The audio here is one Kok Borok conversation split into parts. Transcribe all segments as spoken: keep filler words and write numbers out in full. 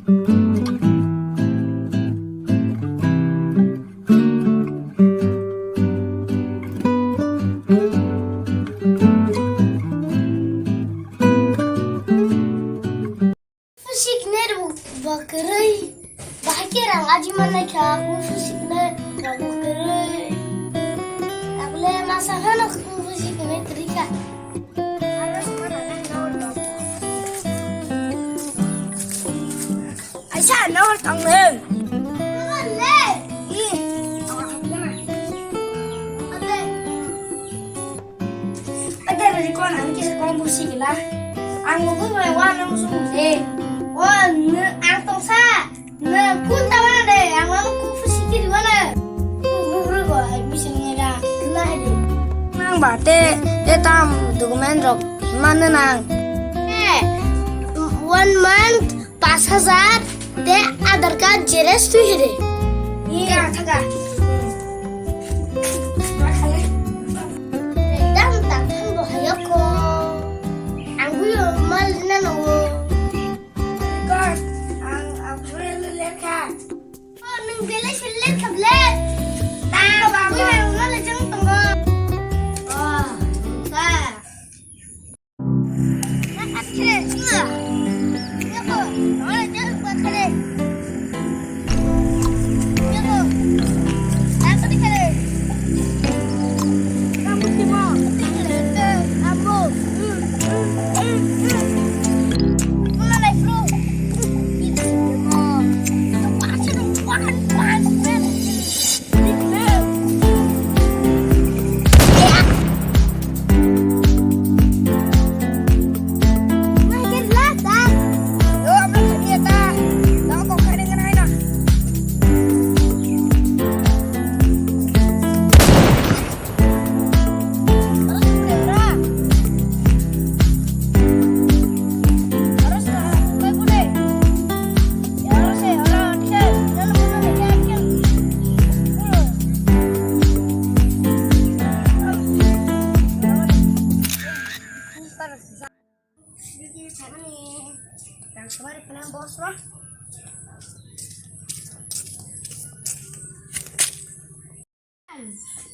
Sikne rok bo kwrwi. Bahai khe rang aji manai kha, kung fu sikne rok bo kwrwi. Tabole masa phano kung fu sikne kwrwi kha. Aisa, nawar tong le. Nawar le. Ih. Ate. Ate, Rikon, ang kisa kong busi gila. Ang mukui bai wa nang sung de. O, ang tongsa. Nang kun tama de, ang mama kufu sikiri wana. Bubru go, ai bising ngira. Kena de. Nang ba te, te tam document rok mana nang. Eh, one month. Pas hajar te Aadhaar card xerox twi hede. Iya, thaga. Dam tak than bo hayako. Ang buyo mal na no. Kor, ang, ang buyo le lekha. Oh, nung bele sele kable. Tang ba ba. Buyo mal jang tongo. Oh, ka.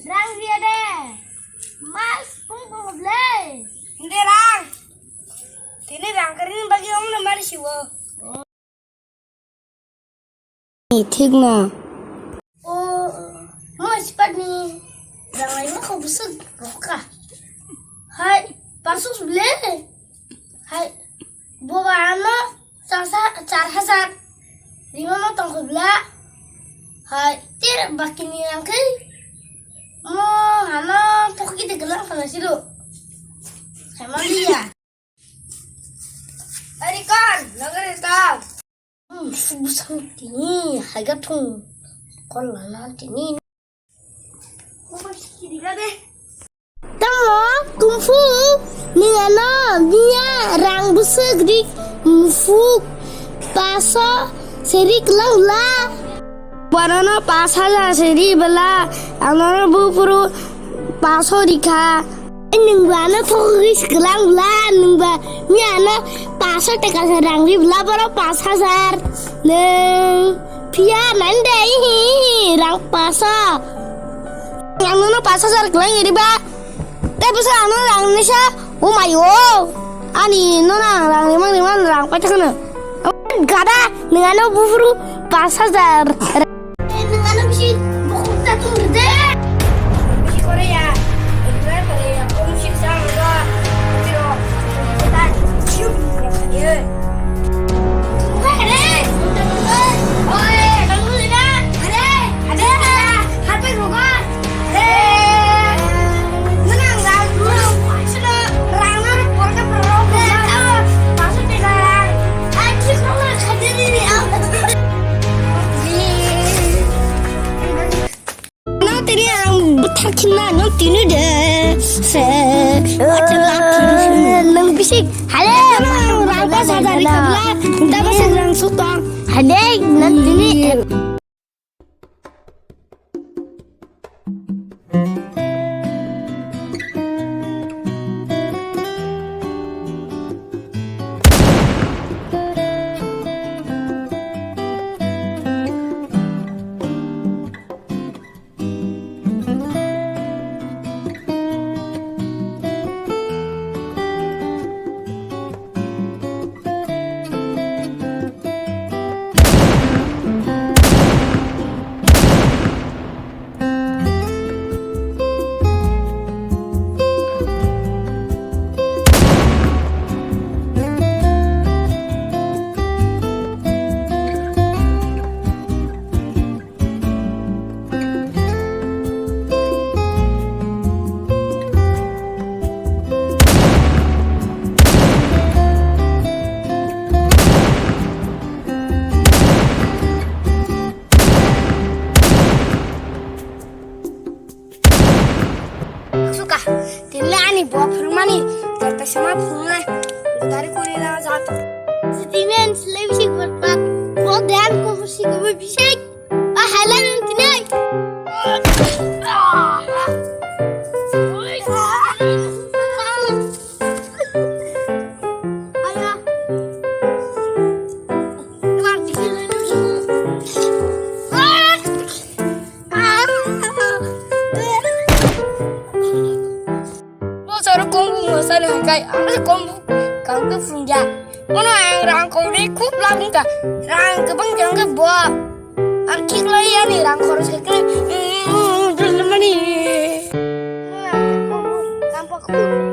Rang ria de. Mas pung pung ble. Hindi rang. Tini rang kering bagi om na mari siwo. Thik na. O, mo sipat ni. Rang ai mo ko busuk roka. Hai, pasus ble. Hai, boba ano. Char sa-, char hajar. Rima ma tong khobla. Hai, ter bakini ang kai. Mo hano thokki de gelang khana silo. Hai ma liya. Ari kan, nagare ta. Hmm, busang tini, hai ga thung. Kol lana tini. Tamo, kung fu, nwng ano miya rang bwswk rik mufuk paso se rik lang la. Borano pas hajar se ri bwla, ang nono buphuru paso rikha. Nwng ba ano thok ri swklang bwla, nwng ba miya ano paso taka se rang ri bwla, boro pas hajar. Nwng Phiya nang de, ihi, ihi, rang paso. Ang nono pas hajar kwlai iri ba. Tei bwsa ang nono rang nisa, oh my, oh. Ani nono ang rang rimang rimang rang paithak no. Gada, nwng ano buphuru pas hajar. Nwng ano bisi bukhuk ta thung de. Bisi kore ya. No tini ang bwthar khinna no tini de se. Nwng bisik hale. Rang pas hajar ri kabla, da ba se rang sutang. Hale, nwng tini. Ang se kom kam ke phunja. Ono ang rang kong ni khup lam ka. Rang ke bang jang ke bo. Ang kik lai ya ni rang khorch ke. Mani. Kam pa khup.